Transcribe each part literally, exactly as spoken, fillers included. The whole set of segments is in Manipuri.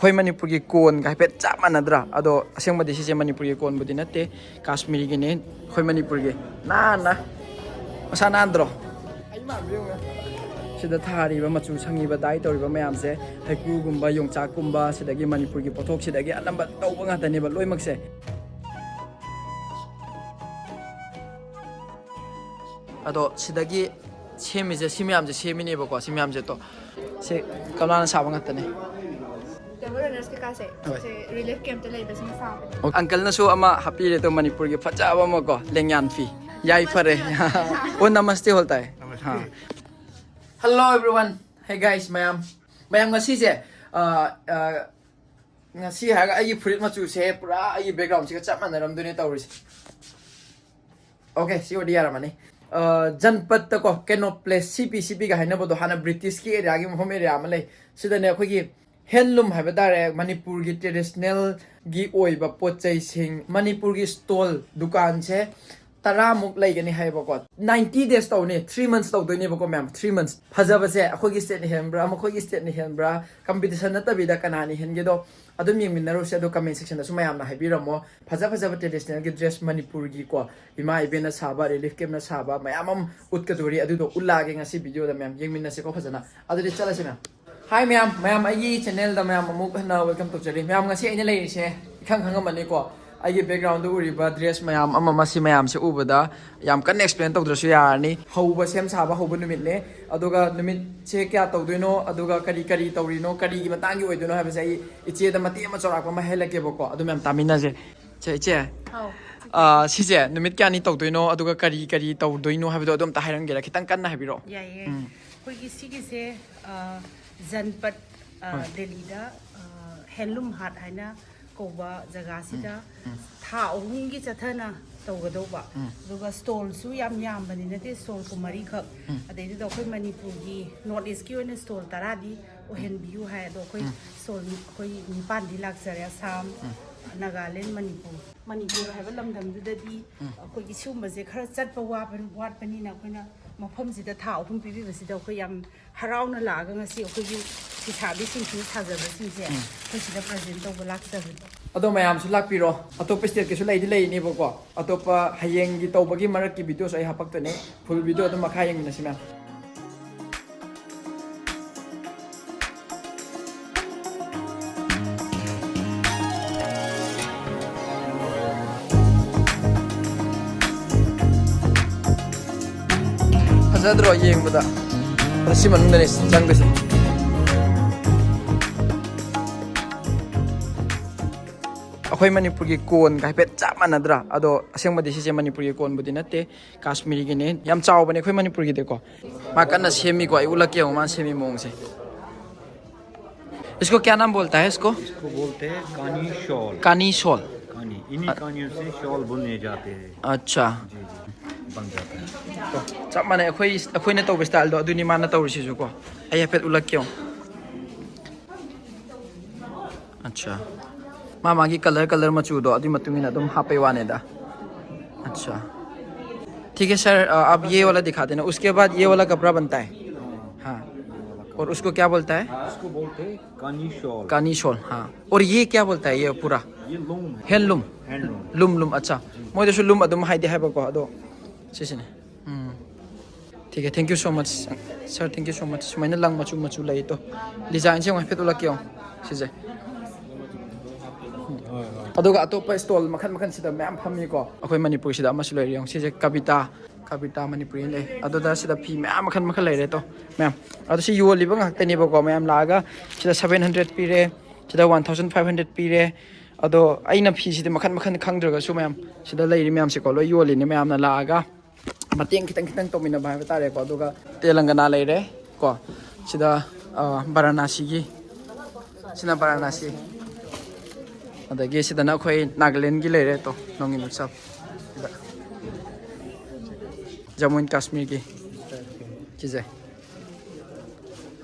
ꯑꯩꯈꯣꯏ ꯃꯅꯤꯄꯨꯔꯒꯤ ꯀꯣꯟꯒ ꯍꯥꯏꯐꯦꯠ ꯆꯞ ꯃꯥꯟꯅꯗ꯭ꯔꯥ? ꯑꯗꯣ ꯑꯁꯦꯡꯕꯗꯤ ꯁꯤꯁꯦ ꯃꯅꯤꯄꯨꯔꯒꯤ ꯀꯣꯟꯕꯨꯗꯤ ꯅꯠꯇꯦ, ꯀꯥꯁꯃꯤꯔꯤꯒꯤꯅꯦ꯫ ꯑꯩꯈꯣꯏ ꯃꯅꯤꯄꯨꯔꯒꯤ ꯅꯥꯟꯅ, ꯃꯁꯥ ꯅꯥꯟꯗ꯭ꯔꯣ? ꯁꯤꯗ ꯊꯥꯔꯤꯕ, ꯃꯆꯨ ꯁꯪꯉꯤꯕ, ꯗꯥꯏ ꯇꯧꯔꯤꯕ ꯃꯌꯥꯝꯁꯦ ꯍꯩꯀ꯭ꯔꯨꯒꯨꯝꯕ, ꯌꯣꯡꯆꯥꯛꯀꯨꯝꯕ, ꯁꯤꯗꯒꯤ ꯃꯅꯤꯄꯨꯔꯒꯤ ꯄꯣꯠꯊꯣꯛꯁꯤꯗꯒꯤ ꯑꯅꯝꯕ ꯇꯧꯕ ꯉꯥꯛꯇꯅꯦꯕ ꯂꯣꯏꯅꯃꯛꯁꯦ꯫ ꯑꯗꯣ ꯁꯤꯗꯒꯤ ꯁꯦꯝꯃꯤꯁꯦ, ꯁꯤ ꯃꯌꯥꯝꯁꯦ ꯁꯦꯝꯃꯤꯅꯦꯕꯀꯣ꯫ ꯁꯤ ꯃꯌꯥꯝꯁꯦ ꯇꯣ, ꯁꯤ ꯀꯪꯂꯥꯅ ꯁꯥꯕ ꯉꯥꯛꯇꯅꯦ꯫ ꯇꯦꯕꯜ ꯔꯅꯔꯁ ꯀꯩꯀꯥꯁꯦ ꯍꯣꯏ꯫ ꯁꯦ ꯔꯤꯂꯤꯐ ꯀꯦꯝꯞꯇ ꯂꯩꯕꯁꯤꯡꯅ ꯁꯥꯕꯅꯦ꯫ ꯑꯣ, ꯑꯪꯀꯜꯅꯁꯨ ꯑꯃ ꯍꯥꯞꯄꯤꯔꯦ ꯇꯣ, ꯃꯅꯤꯄꯨꯔꯒꯤ ꯐꯖꯕ ꯑꯃ ꯀꯣ, ꯂꯦꯡꯌꯥꯟ ꯐꯤ꯫ ꯌꯥꯏ ꯐꯔꯦ꯫ ꯑꯣ, ꯅꯃꯁꯇꯦ ꯍꯣꯜꯇꯥꯏ꯫ ꯍꯥ꯫ Hello everyone. Hey guys, ꯃꯌꯥꯝ꯫ ꯃꯌꯥꯝ, ꯉꯁꯤꯁꯦ, ꯑ, ꯑ, ꯉꯁꯤ ꯍꯥꯏꯔꯒ ꯑꯩꯒꯤ ꯐꯨꯔꯤꯠ ꯃꯆꯨꯁꯦ ꯄꯨꯔꯥ ꯑꯩꯒꯤ ꯕꯦꯛꯒ꯭ꯔꯥꯎꯟꯁꯤꯒ ꯆꯞ ꯃꯥꯟꯅꯔꯝꯗꯣꯏꯅꯦ ꯇꯧꯔꯤꯁꯦ꯫ ꯑꯣꯀꯦ, ꯁꯤ ꯑꯣꯏꯗꯤ ꯌꯥꯔꯝꯃꯅꯤ꯫ ꯑ, ꯖꯟꯄꯠꯇ ꯀꯣ, ꯀꯩꯅꯣ ꯄ꯭ꯂꯦꯁ, ꯁꯤ ꯄꯤ ꯁꯤ ꯄꯤꯒ ꯍꯥꯏꯅꯕꯗꯣ, ꯍꯥꯟꯅ ꯕ꯭ꯔꯤꯇꯤꯁꯀꯤ ꯑꯦꯔꯤꯌꯥꯒꯤ ꯃꯐꯝ ꯑꯦꯔꯤꯌꯥ ꯑꯃ ꯂꯩ꯫ ꯁꯤꯗꯅꯦ ꯑꯩꯈꯣꯏꯒꯤ ꯍꯦꯟꯂꯨꯝ ꯍꯥꯏꯕ ꯇꯥꯔꯦ, ꯃꯅꯤꯄꯨꯔꯒꯤ ꯇ꯭ꯔꯦꯗꯤꯁꯅꯦꯜꯒꯤ ꯑꯣꯏꯕ ꯄꯣꯠ ꯆꯩꯁꯤꯡ, ꯃꯅꯤꯄꯨꯔꯒꯤ ꯁ꯭ꯇꯣꯜ ꯗꯨꯀꯥꯟꯁꯦ ꯇꯔꯥꯃꯨꯛ ꯂꯩꯒꯅꯤ ꯍꯥꯏꯌꯦꯕꯀꯣ꯫ ꯅꯥꯏꯟꯇꯤ ꯗꯦꯖ ꯇꯧꯅꯤ, ꯊ꯭ꯔꯤ ꯃꯟꯊꯁ ꯇꯧꯗꯣꯏꯅꯦꯕꯀꯣ ꯃꯌꯥꯝ, ꯊ꯭ꯔꯤ ꯃꯟꯊꯁ꯫ ꯐꯖꯕꯁꯦ ꯑꯩꯈꯣꯏꯒꯤ ꯁ꯭ꯇꯦꯠꯅ ꯍꯦꯟꯕ꯭ꯔꯥ, ꯃꯈꯣꯏꯒꯤ ꯁ꯭ꯇꯦꯠꯅ ꯍꯦꯟꯕ꯭ꯔꯥ, ꯀꯝꯄꯤꯇꯤꯁꯟ ꯅꯠꯇꯕꯤꯗ ꯀꯅꯥꯅ ꯍꯦꯟꯒꯦꯗꯣ ꯑꯗꯨꯝ ꯌꯦꯡꯃꯤꯟꯅꯔꯨꯁꯦ꯫ ꯑꯗꯣ ꯀꯃꯦꯟ ꯁꯦꯛꯁꯟꯗꯁꯨ ꯃꯌꯥꯝꯅ ꯍꯥꯏꯕꯤꯔꯝꯃꯣ, ꯐꯖ ꯐꯖꯕ ꯇ꯭ꯔꯦꯗꯤꯁꯅꯦꯜꯒꯤ ꯗ꯭ꯔꯦꯁ ꯃꯅꯤꯄꯨꯔꯒꯤꯀꯣ, ꯏꯃꯥ ꯏꯕꯦꯟꯅ ꯁꯥꯕ, ꯔꯤꯂꯤꯐ ꯀꯦꯝꯅ ꯁꯥꯕ ꯃꯌꯥꯝ ꯑꯃ ꯎꯠꯀꯗꯣꯔꯤ꯫ ꯑꯗꯨꯗꯣ ꯎꯠꯂꯛꯑꯒꯦ ꯉꯁꯤ ꯚꯤꯗꯤꯑꯣꯗ, ꯃꯌꯥꯝ ꯌꯦꯡꯃꯤꯟꯅꯁꯦꯀꯣ ꯐꯖꯅ꯫ ꯑꯗꯨꯗꯤ ꯆꯠꯂꯁꯤ ꯃꯌꯥꯝ꯫ ꯍꯥꯏ ꯃꯌꯥꯝ, ꯃꯌꯥꯝ ꯑꯩꯒꯤ ꯆꯦꯅꯦꯜꯗ ꯃꯌꯥꯝ ꯑꯃꯨꯛ ꯍꯟꯅ ꯋꯦꯜꯀꯝ ꯇꯧꯖꯔꯤ꯫ ꯃꯌꯥꯝ, ꯉꯁꯤ ꯑꯩꯅ ꯂꯩꯔꯤꯁꯦ ꯏꯈꯪ ꯈꯪꯉꯝꯃꯅꯤꯀꯣ, ꯑꯩꯒꯤ ꯕꯦꯛꯒ꯭ꯔꯥꯎꯟꯗ ꯎꯔꯤꯕ ꯗ꯭ꯔꯦꯁ ꯃꯌꯥꯝ ꯑꯃ, ꯃꯁꯤ ꯃꯌꯥꯝꯁꯦ ꯎꯕꯗ ꯌꯥꯝ ꯀꯟꯅ ꯑꯦꯛꯁꯄ꯭ꯂꯦꯟ ꯇꯧꯗ꯭ꯔꯁꯨ ꯌꯥꯔꯅꯤ꯫ ꯍꯧꯕ, ꯁꯦꯝ ꯁꯥꯕ ꯍꯧꯕ ꯅꯨꯃꯤꯠꯅꯦ꯫ ꯑꯗꯨꯒ ꯅꯨꯃꯤꯠꯁꯦ ꯀꯌꯥ ꯇꯧꯗꯣꯏꯅꯣ, ꯑꯗꯨꯒ ꯀꯔꯤ ꯀꯔꯤ ꯇꯧꯔꯤꯅꯣ, ꯀꯔꯤꯒꯤ ꯃꯇꯥꯡꯒꯤ ꯑꯣꯏꯗꯣꯏꯅꯣ ꯍꯥꯏꯕꯁꯦ ꯑꯩ ꯏꯆꯦꯗ ꯃꯇꯦꯛ ꯑꯃ ꯆꯥꯎꯔꯥꯛꯄ ꯑꯃ ꯍꯥꯏꯍꯜꯂꯛꯀꯦꯕꯀꯣ꯫ ꯑꯗꯨ ꯃꯌꯥꯝ ꯇꯥꯃꯤꯟꯅꯁꯦ꯫ ꯁꯦ, ꯏꯆꯦ, ꯑꯧ꯫ ꯑ, ꯁꯤꯁꯦ ꯅꯨꯃꯤꯠ ꯀꯌꯥꯅꯤ ꯇꯧꯗꯣꯏꯅꯣ, ꯑꯗꯨꯒ ꯀꯔꯤ ꯀꯔꯤ ꯇꯧꯗꯣꯏꯅꯣ ꯍꯥꯏꯕꯗꯣ ꯑꯗꯨ ꯑꯝꯇ ꯍꯥꯏꯔꯝꯒꯦꯔꯥ? ꯈꯤꯇꯪ ꯀꯟꯅ ꯍꯥꯏꯕꯤꯔꯛꯑꯣ꯫ ꯌꯥꯏꯌꯦ꯫ ꯎꯝ꯫ ꯑꯩꯈꯣꯏꯒꯤ ꯁꯤꯒꯤꯁꯦ, ꯑ, ꯖꯟꯄꯠ, ꯑ, ꯍꯣꯏ꯫ ꯗꯦꯜꯂꯤꯗ, ꯑ, ꯍꯦꯟꯂꯨꯝ ꯍꯥꯠ ꯍꯥꯏꯅ ꯀꯧꯕ ꯖꯒꯥꯁꯤꯗ ꯎꯝ꯫ ꯊꯥ ꯑꯍꯨꯝꯒꯤ ꯆꯠꯊꯅ ꯇꯧꯒꯗꯧꯕ꯫ ꯎꯝ꯫ ꯑꯗꯨꯒ ꯁ꯭ꯇꯣꯜꯁꯨ ꯌꯥꯝ ꯌꯥꯝꯕꯗꯤ ꯅꯠꯇꯦ, ꯁ꯭ꯇꯣꯜ ꯀꯨꯟꯃꯔꯤꯈꯛ꯫ ꯎꯝ꯫ ꯑꯗꯩꯗꯨꯗ ꯑꯩꯈꯣꯏ ꯃꯅꯤꯄꯨꯔꯒꯤ ꯅꯣꯔꯠ ꯏꯁꯀꯤ ꯑꯣꯏꯅ ꯁ꯭ꯇꯣꯜ ꯇꯔꯥꯗꯤ ꯑꯣꯏꯍꯟꯕꯤꯌꯨ ꯍꯥꯏ꯫ ꯑꯗꯣ ꯑꯩꯈꯣꯏ ꯎꯝ꯫ ꯁ꯭ꯇꯣꯜ ꯑꯩꯈꯣꯏ ꯅꯤꯄꯥꯟꯗꯤ ꯂꯥꯛꯆꯔꯦ, ꯑꯁꯥꯝ, ꯎꯝ꯫ ꯅꯥꯒꯥꯂꯦꯟ, ꯃꯅꯤꯄꯨꯔ꯫ ꯃꯅꯤꯄꯨꯔ ꯍꯥꯏꯕ ꯂꯝꯗꯝꯗꯨꯗꯗꯤ ꯎꯝ꯫ ꯑꯩꯈꯣꯏꯒꯤ ꯁꯤꯒꯨꯝꯕꯁꯦ ꯈꯔ ꯆꯠꯄ ꯋꯥꯕ-, ꯋꯥꯠꯄꯅꯤꯅ ꯑꯩꯈꯣꯏꯅ ꯃꯐꯝꯁꯤꯗ ꯊꯥ ꯑꯍꯨꯝ ꯄꯤꯕꯤꯕꯁꯤꯗ ꯑꯩꯈꯣꯏ ꯌꯥꯝ ꯍꯔꯥꯎꯅ ꯂꯥꯛꯑꯒ ꯉꯁꯤ ꯑꯩꯈꯣꯏꯒꯤ ꯐꯤꯁꯥꯕꯤꯁꯤꯡꯁꯤꯅ ꯁꯥꯖꯕꯁꯤꯡꯁꯦ ꯑꯩꯈꯣꯏ ꯁꯤꯗ ꯄ꯭ꯔꯖꯦꯟ ꯇꯧꯕ ꯂꯥꯛꯆꯕꯅꯤ꯫ ꯑꯗꯣ ꯃꯌꯥꯝꯁꯨ ꯂꯥꯛꯄꯤꯔꯣ꯫ ꯑꯇꯣꯞꯄ ꯁ꯭ꯇꯦꯠꯀꯤꯁꯨ ꯂꯩꯗꯤ ꯂꯩꯅꯦꯕꯀꯣ꯫ ꯑꯇꯣꯞꯄ ꯍꯌꯦꯡꯒꯤ ꯇꯧꯕꯒꯤ ꯃꯔꯛꯀꯤ ꯚꯤꯗꯤꯑꯣꯁꯨ ꯑꯩ ꯍꯥꯄꯛꯇꯣꯏꯅꯦ꯫ ꯐꯨꯜ ꯚꯤꯗꯤꯑꯣ ꯑꯗꯨꯝ ꯃꯈꯥ ꯌꯦꯡꯃꯤꯟꯅꯁꯤ ꯃꯌꯥꯝ꯫ ꯐꯖꯗ꯭ꯔꯣ ꯌꯦꯡꯕꯗ? ꯑꯗꯣ ꯁꯤ ꯃꯅꯨꯡꯗꯅꯦ ꯆꯪꯗꯣꯏꯁꯦ꯫ ꯑꯩꯈꯣꯏ ꯃꯅꯤꯄꯨꯔꯒꯤ ꯀꯣꯟꯒ ꯍꯥꯏꯐꯦꯠ ꯆꯞ ꯃꯥꯟꯅꯗ꯭ꯔꯥ? ꯑꯗꯣ ꯑꯁꯦꯡꯕꯗꯤ ꯁꯤꯁꯦ ꯃꯅꯤꯄꯨꯔꯒꯤ ꯀꯣꯟꯕꯨꯗꯤ ꯅꯠꯇꯦ, ꯀꯥꯁꯃꯤꯔꯤꯒꯤꯅꯦ꯫ ꯌꯥꯝ ꯆꯥꯎꯕꯅꯦ ꯑꯩꯈꯣꯏ ꯃꯅꯤꯄꯨꯔꯒꯤꯗꯤꯀꯣ꯫ ꯃꯥ ꯀꯟꯅ ꯁꯦꯝꯃꯤꯀꯣ, ꯑꯩ ꯎꯠꯂꯛꯀꯦ ꯌꯦꯡꯉꯣ ꯃꯥꯅ ꯁꯦꯝꯃꯤ ꯃꯑꯣꯡꯁꯦ꯫ इसको क्या नाम बोलता है इसको? इसको बोलते हैं कानी शॉल। कानी शॉल। कानी, इन्हीं कानियों से शॉल बुने जाते हैं। अच्छा। जी, जी, बन जाता है। ꯆꯞ ꯃꯥꯟꯅꯩ, ꯑꯩꯈꯣꯏ, ꯑꯩꯈꯣꯏꯅ ꯇꯧꯕ ꯁ꯭ꯇꯥꯏꯜꯗꯣ ꯑꯗꯨꯅꯤ ꯃꯥꯅ ꯇꯧꯔꯤꯁꯤꯁꯨꯀꯣ꯫ ꯑꯩ ꯍꯥꯏꯐꯦꯠ ꯎꯠꯂꯛꯀꯦ ꯌꯦꯡꯉꯣ꯫ ꯑꯠꯆꯥ꯫ ꯃꯥ ꯃꯥꯒꯤ ꯀꯂꯔ, ꯀꯂꯔ ꯃꯆꯨꯗꯣ ꯑꯗꯨꯒꯤ ꯃꯇꯨꯡ ꯏꯟꯅ ꯑꯗꯨꯝ ꯍꯥꯞꯄꯩ ꯋꯥꯅꯤꯗ꯫ अच्छा। ठीक है सर, अ, आप ये वाला दिखा देना, उसके बाद ये वाला कपड़ा बनता है। हाँ। और उसको क्या बोलता है? इसको बोलते हैं कानी शॉल। कानी शॉल, हाँ। और ये क्या बोलता है ये पूरा? ये लूम है। हैंडलूम। हैंडलूम। लूम, लूम, अच्छा। ꯃꯣꯏꯗꯁꯨ ꯂꯨꯝ ꯑꯗꯨꯝ ꯍꯥꯏꯗꯤ ꯍꯥꯏꯕꯀꯣ, ꯑꯗꯣ ꯁꯤꯁꯤꯅꯦ꯫ ꯎꯝ꯫ ठीक है, thank you so much, sir, thank you so much꯫ ꯁꯨꯃꯥꯏꯅ ꯂꯪ ꯃꯆꯨ ꯃꯆꯨ ꯂꯩ ꯇꯣ꯫ ꯗꯤꯖꯥꯏꯟꯁꯦ ꯑꯃꯨꯛ ꯍꯥꯏꯐꯦꯠ ꯎꯠꯂꯛꯀꯦ ꯌꯦꯡꯉꯣ꯫ ꯁꯤꯁꯦ꯫ ꯑꯗꯨꯒ ꯑꯇꯣꯞꯄ ꯁ꯭ꯇꯣꯜ ꯃꯈꯜ ꯃꯈꯜ ꯁꯤꯗ ꯃꯌꯥꯝ ꯐꯝꯃꯤꯀꯣ꯫ ꯑꯩꯈꯣꯏ ꯃꯅꯤꯄꯨꯔꯁꯤꯗ ꯑꯃꯁꯨ ꯂꯩꯔꯦ ꯌꯦꯡꯉꯣ꯫ ꯁꯤꯁꯦ ꯀꯕꯤꯇꯥ, ꯀꯕꯤꯇꯥ ꯃꯅꯤꯄꯨꯔꯤ ꯂꯩ꯫ ꯑꯗꯨꯗ ꯁꯤꯗ ꯐꯤ ꯃꯌꯥꯝ ꯃꯈꯜ ꯃꯈꯜ ꯂꯩꯔꯦ ꯇꯣ꯫ ꯃꯌꯥꯝ꯫ ꯑꯗꯣ ꯁꯤ ꯌꯣꯜꯂꯤꯕ ꯉꯥꯛꯇꯅꯦꯕꯀꯣ꯫ ꯃꯌꯥꯝ ꯂꯥꯛꯑꯒ ꯁꯤꯗ seven hundred ꯄꯤꯔꯦ, ꯁꯤꯗ one thousand five hundred ꯄꯤꯔꯦ꯫ ꯑꯗꯣ ꯑꯩꯅ ꯐꯤꯁꯤꯗꯤ ꯃꯈꯜ ꯃꯈꯜ ꯈꯪꯗ꯭ꯔꯒꯁꯨ ꯃꯌꯥꯝ ꯁꯤꯗ ꯂꯩꯔꯤ ꯃꯌꯥꯝꯁꯦꯀꯣ ꯂꯣꯏ ꯌꯣꯜꯂꯤꯅꯦ꯫ ꯃꯌꯥꯝꯅ ꯂꯥꯛꯑꯒ ꯃꯇꯦꯡ ꯈꯤꯇꯪ ꯈꯤꯇꯪ ꯇꯧꯃꯤꯟꯅꯕ ꯍꯥꯏꯕ ꯇꯥꯔꯦꯀꯣ꯫ ꯑꯗꯨꯒ ꯇꯦꯂꯪꯒꯅꯥ ꯂꯩꯔꯦ ꯀꯣ꯫ ꯁꯤꯗ, ꯑ, ꯕꯥꯔꯥꯅꯥꯁꯤꯒꯤ, ꯁꯤꯅ ꯕꯥꯔꯥꯅꯥꯁꯤ꯫ ꯑꯗꯒꯤ ꯁꯤꯗꯅ ꯑꯩꯈꯣꯏ ꯅꯥꯒꯥꯂꯦꯟꯒꯤ ꯂꯩꯔꯦ ꯇꯣ, ꯅꯣꯡꯏꯟ ꯎꯠꯁꯕ꯫ ꯁꯤꯗ ꯖꯃꯨ ꯑꯦꯟ ꯀꯥꯁꯃꯤꯔꯒꯤ ꯁꯤꯁꯦ꯫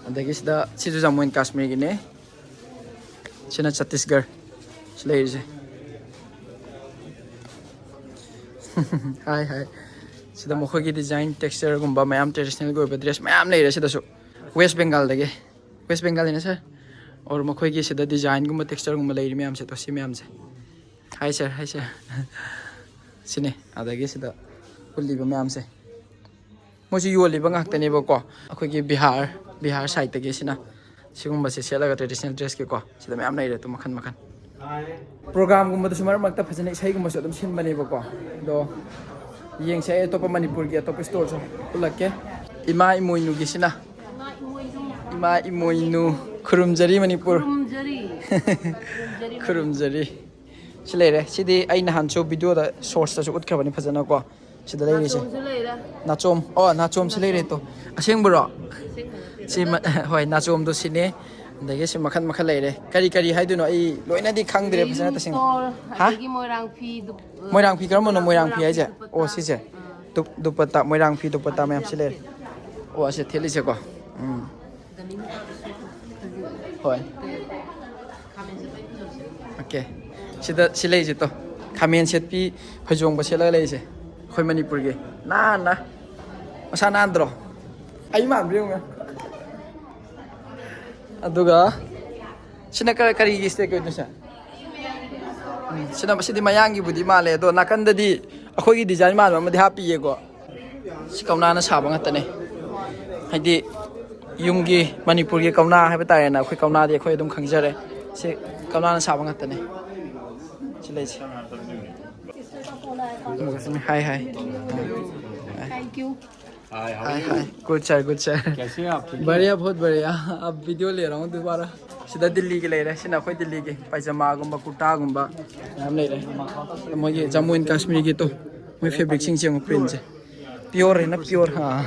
ꯑꯗꯒꯤ ꯁꯤꯗ, ꯁꯤꯁꯨ ꯖꯃꯨ ꯑꯦꯟ ꯀꯥꯁꯃꯤꯔꯒꯤꯅꯦ꯫ ꯁꯤꯅ ꯆꯇꯤꯁꯒꯔ꯫ ꯁꯤ ꯂꯩꯔꯤꯁꯦ꯫ ꯍꯥꯏ, ꯍꯥꯏ꯫ ꯁꯤꯗ ꯃꯈꯣꯏꯒꯤ ꯗꯤꯖꯥꯏꯟ ꯇꯦꯛꯁꯆꯔꯒꯨꯝꯕ ꯃꯌꯥꯝ, ꯇ꯭ꯔꯦꯗꯤꯁꯅꯦꯜꯒꯤ ꯑꯣꯏꯕ ꯗ꯭ꯔꯦꯁ ꯃꯌꯥꯝ ꯂꯩꯔꯦ ꯁꯤꯗꯁꯨ꯫ ꯋꯦꯁ ꯕꯦꯡꯒꯥꯜꯗꯒꯤ, ꯋꯦꯁ ꯕꯦꯡꯒꯥꯜꯗꯅ ꯁꯥꯔ? ꯑꯣꯔ ꯃꯈꯣꯏꯒꯤ ꯁꯤꯗ ꯗꯤꯖꯥꯏꯟꯒꯨꯝꯕ ꯇꯦꯛꯁꯆꯔꯒꯨꯝꯕ ꯂꯩꯔꯤ ꯃꯌꯥꯝꯁꯦ, ꯇꯣ ꯁꯤ ꯃꯌꯥꯝꯁꯦ꯫ ꯍꯥꯏ ꯁꯥꯔ, ꯍꯥꯏ ꯁꯥꯔ꯫ ꯁꯤꯅꯦ꯫ ꯑꯗꯒꯤ ꯁꯤꯗ ꯎꯠꯂꯤꯕ ꯃꯌꯥꯝꯁꯦ ꯃꯣꯏꯁꯨ ꯌꯣꯜꯂꯤꯕ ꯉꯥꯛꯇꯅꯦꯕꯀꯣ꯫ ꯑꯩꯈꯣꯏꯒꯤ ꯕꯤꯍꯥꯔ, ꯕꯤꯍꯥꯔ ꯁꯥꯏꯠꯇꯒꯤ ꯁꯤꯅ ꯁꯤꯒꯨꯝꯕꯁꯦ ꯁꯦꯠꯂꯒ, ꯇ꯭ꯔꯦꯗꯤꯁꯅꯦꯜ ꯗ꯭ꯔꯦꯁꯀꯤꯀꯣ, ꯁꯤꯗ ꯃꯌꯥꯝ ꯂꯩꯔꯦ ꯑꯗꯨ ꯃꯈꯜ ꯃꯈꯜ꯫ ꯄ꯭ꯔꯣꯒ꯭ꯔꯥꯝꯒꯨꯝꯕꯗꯁꯨ ꯃꯔꯛ ꯃꯔꯛꯇ ꯐꯖꯅ ꯏꯁꯩꯒꯨꯝꯕꯁꯨ ꯑꯗꯨꯝ ꯁꯤꯟꯕꯅꯦꯕꯀꯣ꯫ ꯑꯗꯣ ꯌꯦꯡꯁꯦ, ꯑꯩ ꯑꯇꯣꯞꯄ ꯃꯅꯤꯄꯨꯔꯒꯤ ꯑꯇꯣꯞꯄ ꯏꯁꯇꯣꯔꯁꯨ ꯎꯠꯂꯛꯀꯦ꯫ ꯏꯃꯥ ꯏꯃꯣꯏꯅꯨꯒꯤꯁꯤꯅ, ꯏꯃꯥ ꯏꯃꯣꯏꯅꯨ, ꯈꯨꯔꯨꯝꯖꯔꯤ ꯃꯅꯤꯄꯨꯔ꯫ ꯈꯨꯔꯨꯝꯖꯔꯤ꯫ ꯈꯨꯔꯨꯝꯖꯔꯤ꯫ ꯁꯤ ꯂꯩꯔꯦ꯫ ꯁꯤꯗꯤ ꯑꯩ ꯅꯍꯥꯟꯁꯨ ꯚꯤꯗꯤꯑꯣꯗ, ꯁꯣꯔꯠꯁꯇꯁꯨ ꯎꯠꯈ꯭ꯔꯕꯅꯤ ꯐꯖꯅꯀꯣ꯫ ꯁꯤꯗ ꯂꯩꯔꯤꯁꯦ꯫ ꯅꯥꯆꯣꯝꯁꯨ ꯂꯩꯔꯦ꯫ ꯅꯥꯆꯣꯝ꯫ ꯑꯣ, ꯅꯥꯆꯣꯝꯁꯤ ꯂꯩꯔꯦ ꯇꯣ꯫ ꯑꯁꯦꯡꯕꯔꯣ? ꯑꯁꯦꯡꯕ ꯅꯠꯇꯦ꯫ ꯁꯤ ꯃ-, ꯍꯣꯏ, ꯅꯥꯆꯣꯝꯗꯣ ꯁꯤꯅꯦ꯫ ꯑꯗꯒꯤ ꯁꯤ ꯃꯈꯜ ꯃꯈꯜ ꯂꯩꯔꯦ꯫ ꯀꯔꯤ ꯀꯔꯤ ꯍꯥꯏꯗꯣꯏꯅꯣ ꯑꯩ ꯂꯣꯏꯅꯗꯤ ꯈꯪꯗ꯭ꯔꯦ ꯂꯩꯔꯨꯝ ꯐꯖꯅ ꯇꯁꯦꯡꯅ꯫ ꯁ꯭ꯇꯣꯔ, ꯍꯥ? ꯑꯗꯒꯤ ꯃꯣꯏꯔꯥꯡ ꯐꯤ ꯗꯨ-, ꯃꯣꯏꯔꯥꯡ ꯐꯤ ꯀꯔꯝꯕꯅꯣ? ꯃꯣꯏꯔꯥꯡ ꯐꯤ ꯃꯣꯏꯔꯥꯡ ꯐꯤ ꯍꯥꯏꯁꯦ? ꯗꯨꯄꯠꯇꯥ꯫ ꯑꯣ, ꯁꯤꯁꯦ꯫ ꯑꯥ꯫ ꯗꯨꯞ-, ꯗꯨꯄꯠꯇꯥ, ꯃꯣꯏꯔꯥꯡ ꯐꯤ ꯗꯨꯄꯠꯇꯥ ꯃꯌꯥꯝꯁꯤ ꯂꯩꯔꯦ꯫ ꯑꯣ, ꯑꯁꯤ ꯊꯦꯠꯂꯤꯁꯦꯀꯣ꯫ ꯎꯝ꯫ ꯍꯣꯏ꯫ ꯑꯣꯀꯦ꯫ ꯁꯤꯗ ꯁꯤ ꯂꯩꯁꯦ ꯇꯣ꯫ ꯈꯥꯃꯦꯟ ꯁꯦꯠꯄꯤ ꯐꯩꯖꯣꯝꯒ ꯁꯦꯠꯂꯒ ꯂꯩꯁꯦ꯫ ꯑꯩꯈꯣꯏ ꯃꯅꯤꯄꯨꯔꯒꯤ꯫ ꯅꯥꯟꯅ꯫ ꯃꯁꯥ ꯅꯥꯟꯗ꯭ꯔꯣ? ꯑꯩ ꯃꯥꯟꯕ꯭ꯔꯥ ꯌꯦꯡꯉꯨꯅꯦ꯫ ꯑꯗꯨꯒ ꯁꯤꯅ ꯀꯔꯤ, ꯀꯔꯤꯒꯤ ꯁ꯭ꯇꯦꯛ ꯑꯣꯏꯗꯣꯏꯅꯣ ꯁꯦ? ꯎꯝ, ꯁꯤꯅ, ꯁꯤꯗꯤ ꯃꯌꯥꯡꯒꯤꯕꯨꯗꯤ ꯃꯥꯜꯂꯦ, ꯑꯗꯣ ꯅꯥꯀꯟꯗꯗꯤ ꯑꯩꯈꯣꯏꯒꯤ ꯗꯤꯖꯥꯏꯟ ꯃꯥꯟꯕ ꯑꯃꯗꯤ ꯍꯥꯞꯄꯤꯌꯦꯀꯣ꯫ ꯁꯤ ꯀꯧꯅꯥꯅ ꯁꯥꯕ ꯉꯥꯛꯇꯅꯦ꯫ ꯍꯥꯏꯗꯤ ꯌꯨꯝꯒꯤ, ꯃꯅꯤꯄꯨꯔꯒꯤ ꯀꯧꯅꯥ ꯍꯥꯏꯕ ꯇꯥꯔꯦꯅ, ꯑꯩꯈꯣꯏ ꯀꯧꯅꯥꯗꯤ ꯑꯩꯈꯣꯏ ꯑꯗꯨꯝ ꯈꯪꯖꯔꯦ꯫ ꯁꯤ ꯀꯧꯅꯥꯅ ꯁꯥꯕ ꯉꯥꯛꯇꯅꯦ꯫ ꯁꯤ ꯂꯩꯁꯦ꯫ ꯍꯥꯏ, ꯍꯥꯏ꯫ Thank you. Hi, how are you? Hi, hi. Good sir, good sir. कैसे हैं आप? ठीक है? बढ़िया, बहुत बढ़िया। अब वीडियो ले रहा हूँ दोबारा। ꯁꯤꯗ ꯗꯤꯜꯂꯤꯒꯤ ꯂꯩꯔꯦ꯫ ꯁꯤꯅ ꯑꯩꯈꯣꯏ ꯗꯤꯜꯂꯤꯒꯤ ꯄꯥꯏꯖꯃꯥꯒꯨꯝꯕ, ꯀꯨꯔꯇꯥꯒꯨꯝꯕ ꯃꯌꯥꯝ ꯂꯩꯔꯦ꯫ ꯃꯣꯏꯒꯤ ꯖꯃꯨ ꯑꯦꯟ ꯀꯥꯁꯃꯤꯔꯒꯤ ꯇꯣ, ꯃꯣꯏ ꯐꯦꯕ꯭ꯔꯤꯛꯁꯤꯡꯁꯦ ꯌꯦꯡꯉꯣ, ꯄ꯭ꯔꯤꯟꯁꯦ꯫ ꯄꯤꯌꯣꯔ ꯍꯥꯏꯅ ꯄꯤꯌꯣꯔ꯫ ꯑꯥ꯫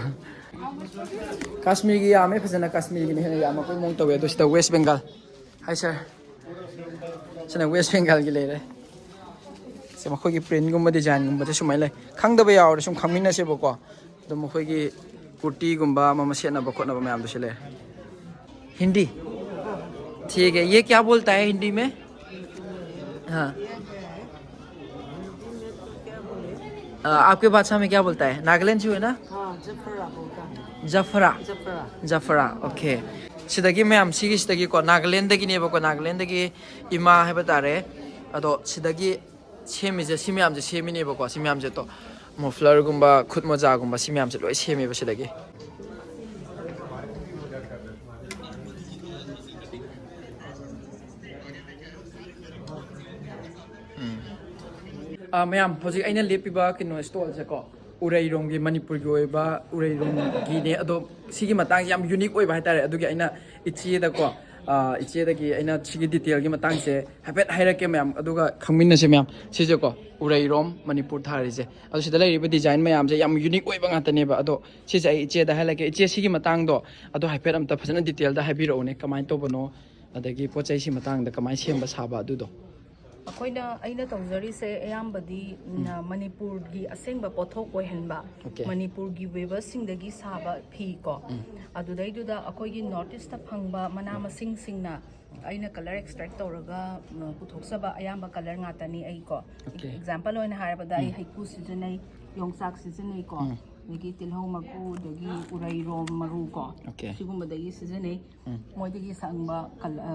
ꯀꯥꯁꯃꯤꯔꯒꯤ ꯌꯥꯝꯃꯦ ꯐꯖꯅ, ꯀꯥꯁꯃꯤꯔꯒꯤꯅ ꯍꯦꯟꯅ ꯌꯥꯝꯃꯛꯄꯩ ꯃꯑꯣꯡ ꯇꯧꯋꯦ꯫ ꯑꯗꯣ ꯁꯤꯗ ꯋꯦꯁ ꯕꯦꯡꯒꯥꯜ꯫ ꯍꯥꯏ ꯁꯥꯔ꯫ ꯁꯤꯅ ꯋꯦꯁ ꯕꯦꯡꯒꯥꯜꯒꯤ ꯂꯩꯔꯦ꯫ ꯁꯤ ꯃꯈꯣꯏꯒꯤ ꯄ꯭ꯔꯤꯟꯒꯨꯝꯕ, ꯗꯤꯖꯥꯏꯟꯒꯨꯝꯕꯁꯦ ꯁꯨꯃꯥꯏꯅ ꯂꯩ꯫ ꯈꯪꯗꯕ ꯌꯥꯎꯔꯗꯤ ꯁꯨꯝ ꯈꯪꯃꯤꯟꯅꯁꯦꯕꯀꯣ꯫ ꯑꯗꯨꯝ ꯃꯈꯣꯏꯒꯤ ꯀꯨꯔꯇꯤꯒꯨꯝꯕ ꯑꯃ ꯑꯃ ꯁꯦꯠꯅꯕ ꯈꯣꯠꯅꯕ ꯃꯌꯥꯝꯗꯨꯁꯨ ꯂꯩꯔꯦ꯫ हिंदी? ठीक है, ये क्या बोलता है हिंदी में? हाँ। आपके भाषा में क्या बोलता है? नागालैंड से हो ना? हाँ, जफरा बोलता है। जफरा। जफरा। ꯖꯐꯔꯥ, ꯑꯣꯀꯦ꯫ ꯁꯤꯗꯒꯤ ꯃꯌꯥꯝ, ꯁꯤꯒꯤꯁꯤꯗꯒꯤꯀꯣ, ꯅꯥꯒꯥꯂꯦꯟꯗꯒꯤꯅꯦꯕꯀꯣ, ꯅꯥꯒꯥꯂꯦꯟꯗꯒꯤ ꯏꯃꯥ ꯍꯥꯏꯕ ꯇꯥꯔꯦ꯫ ꯑꯗꯣ ꯁꯤꯗꯒꯤ ꯁꯦꯝꯃꯤꯁꯦ, ꯁꯤ ꯃꯌꯥꯝꯁꯦ ꯁꯦꯝꯃꯤꯅꯦꯕꯀꯣ꯫ ꯁꯤ ꯃꯌꯥꯝꯁꯦ ꯇꯣ, ꯃꯣꯐ꯭ꯂꯔꯒꯨꯝꯕ, ꯈꯨꯠ ꯃꯣꯖꯥꯒꯨꯝꯕ, ꯁꯤ ꯃꯌꯥꯝꯁꯦ ꯂꯣꯏ ꯁꯦꯝꯃꯦꯕ ꯁꯤꯗꯒꯤ꯫ ꯎꯝ꯫ ꯑꯥ, ꯃꯌꯥꯝ, ꯍꯧꯖꯤꯛ ꯑꯩꯅ ꯂꯦꯞꯄꯤꯕ ꯀꯩꯅꯣ, ꯁ꯭ꯇꯣꯜꯁꯦꯀꯣ, ꯎꯔꯩꯔꯣꯝꯒꯤ, ꯃꯅꯤꯄꯨꯔꯒꯤ ꯑꯣꯏꯕ ꯎꯔꯩꯔꯣꯝꯒꯤꯅꯦ꯫ ꯑꯗꯣ ꯁꯤꯒꯤ ꯃꯇꯥꯡꯁꯦ ꯌꯥꯝ ꯌꯨꯅꯤꯛ ꯑꯣꯏꯕ ꯍꯥꯏꯇꯥꯔꯦ꯫ ꯑꯗꯨꯒꯤ ꯑꯩꯅ ꯏꯆꯦꯗꯀꯣ, ꯑꯥ, ꯏꯆꯦꯗꯒꯤ ꯑꯩꯅ ꯁꯤꯒꯤ ꯗꯤꯇꯦꯜꯒꯤ ꯃꯇꯥꯡꯁꯦ ꯍꯥꯏꯐꯦꯠ ꯍꯥꯏꯔꯛꯀꯦ ꯃꯌꯥꯝ, ꯑꯗꯨꯒ ꯈꯪꯃꯤꯟꯅꯁꯦ ꯃꯌꯥꯝ꯫ ꯁꯤꯁꯦꯀꯣ, ꯎꯔꯩꯔꯣꯝ ꯃꯅꯤꯄꯨꯔ ꯊꯥꯔꯤꯁꯦ꯫ ꯑꯗꯣ ꯁꯤꯗ ꯂꯩꯔꯤꯕ ꯗꯤꯖꯥꯏꯟ ꯃꯌꯥꯝꯁꯦ ꯌꯥꯝ ꯌꯨꯅꯤꯛ ꯑꯣꯏꯕ ꯉꯥꯛꯇꯅꯦꯕ꯫ ꯑꯗꯣ ꯁꯤꯁꯦ ꯑꯩ ꯏꯆꯦꯗ ꯍꯥꯏꯍꯜꯂꯛꯀꯦ꯫ ꯏꯆꯦ, ꯁꯤꯒꯤ ꯃꯇꯥꯡꯗꯣ ꯑꯗꯣ ꯍꯥꯏꯐꯦꯠ ꯑꯝꯇ ꯐꯖꯅ ꯗꯤꯇꯦꯜꯗ ꯍꯥꯏꯕꯤꯔꯛꯎꯅꯦ, ꯀꯃꯥꯏꯅ ꯇꯧꯕꯅꯣ, ꯑꯗꯒꯤ ꯄꯣꯠ ꯆꯩꯁꯤ ꯃꯇꯥꯡꯗ ꯀꯃꯥꯏꯅ ꯁꯦꯝꯕ ꯁꯥꯕ ꯑꯗꯨꯗꯣ꯫ ꯑꯩꯈꯣꯏꯅ, ꯑꯩꯅ ꯇꯧꯖꯔꯤꯁꯦ ꯑꯌꯥꯝꯕꯗꯤ ꯎꯝ, ꯃꯅꯤꯄꯨꯔꯒꯤ ꯑꯁꯦꯡꯕ ꯄꯣꯠꯊꯣꯛ ꯑꯣꯏꯍꯟꯕ, Okay. ꯃꯅꯤꯄꯨꯔꯒꯤ ꯋꯤꯚꯔꯁꯤꯡꯗꯒꯤ ꯁꯥꯕ ꯐꯤ ꯀꯣ꯫ ꯑꯗꯨꯗꯩꯗꯨꯗ ꯑꯩꯈꯣꯏꯒꯤ ꯅꯣꯔꯠ ꯏꯁꯇ ꯐꯪꯕ ꯃꯅꯥ ꯃꯁꯤꯡꯁꯤꯡꯅ ꯑꯩꯅ ꯀꯂꯔ ꯑꯦꯛꯁꯇ꯭ꯔꯦꯛ ꯇꯧꯔꯒ, ꯎꯝ, ꯄꯨꯊꯣꯛꯆꯕ ꯑꯌꯥꯝꯕ ꯀꯂꯔ ꯉꯥꯛꯇꯅꯤ ꯑꯩ ꯀꯣ꯫ Okay. ꯑꯦꯛꯖꯥꯝꯄꯜ ꯑꯣꯏꯅ ꯍꯥꯏꯔꯕꯗ ꯑꯩ ꯍꯩꯀ꯭ꯔꯨ ꯁꯤꯖꯤꯟꯅꯩ, ꯌꯣꯡꯆꯥꯛ ꯁꯤꯖꯤꯟꯅꯩꯀꯣ꯫ ꯑꯗꯒꯤ ꯇꯤꯜꯍꯧ ꯃꯀꯨ, ꯑꯗꯒꯤ ꯎꯔꯩꯔꯣꯝ ꯃꯔꯨ ꯀꯣ꯫ Okay. ꯁꯤꯒꯨꯝꯕꯗꯒꯤ ꯁꯤꯖꯤꯟꯅꯩ꯫ ꯎꯝ꯫ ꯃꯣꯏꯗꯒꯤ ꯁꯪꯕ ꯀꯂ-, ꯑ,